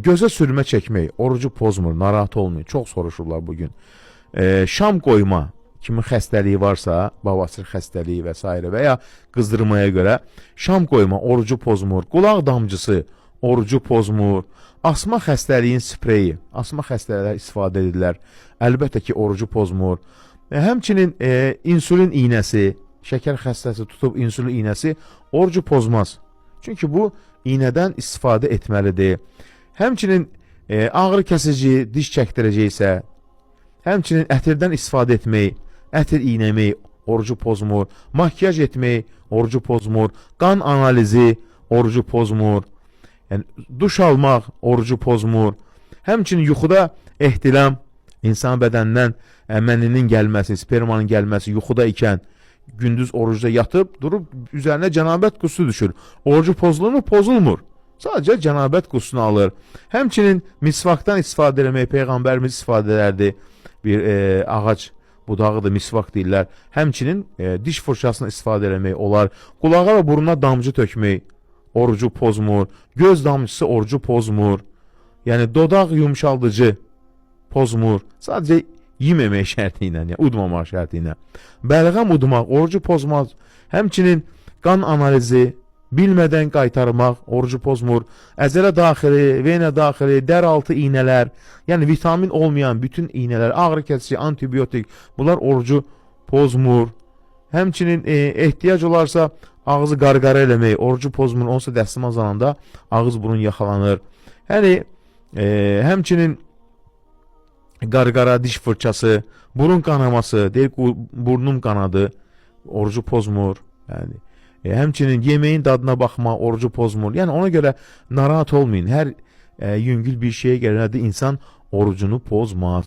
Gözə sürmə çəkmək orucu pozmur, narahat olmayın. Çox soruşurlar bugün. Şam qoyma, kimin xəstəliyi varsa, babasır xəstəliyi və s. və ya qızdırmaya görə şam qoyma orucu pozmur. Qulaq damcısı orucu pozmur. Asma xəstəliyin spreyi, asma xəstələr istifadə edirlər. Əlbəttə ki, orucu pozmur. Həmçinin insulin iynəsi, şəkər xəstəsi tutub insulin iynəsi orucu pozmaz. Çünki bu iynədən istifadə etməlidir. Həmçinin ağrı kəsici, diş çəkdirəcəksə, həmçinin ətirdən istifadə etmək, ətir iynəmək orucu pozmur, makiyaj etmək orucu pozmur, qan analizi orucu pozmur. Yəni duş almaq orucu pozmur. Həmçinin yuxuda ehtilam, insan bədənindən məninin gəlməsi, spermanın gəlməsi yuxuda ikən gündüz orucda yatıb durub üzərinə cənabət quslu düşür. Orucu pozulurmu? Pozulmur. Sadəcə cənabət quslunu alır. Həmçinin misvakdan istifadə eləmək peyğəmbərimiz istifadə edərdi. Bir ağac budağıdır, misvak deyirlər. Həmçinin diş fırçasını istifadə eləmək olar. Qulağa və buruna damcı tökmək orucu pozmur. Göz damcısı orucu pozmur. Yəni dodaq yumşaldıcı pozmur. Sadəcə yeməmək şərti ilə, yəni udmamaq şərti ilə. Bəlğəm udmaq orucu pozmaz. Həmçinin qan analizi bilmədən qaytarmaq orucu pozmur. Əzələ daxili, vena daxili, dəraltı iynələr, yəni vitamin olmayan bütün iynələr, ağrı kəsici, antibiotik, bunlar orucu pozmur. Həmçinin ehtiyac olarsa ağzı qarqara eləmək orucu pozmur. Onsa dəstəmaz alanda ağız burun yaxalanır. Yəni həmçinin qarqara, diş fırçası, burun qanaması, deyir burnum qanadı, orucu pozmur. Yəni həmçinin yeməyin dadına baxma orucu pozmur. Yəni ona görə narahat olmayın. Hər yüngül bir şeyə gələrdə insan orucunu pozmaz.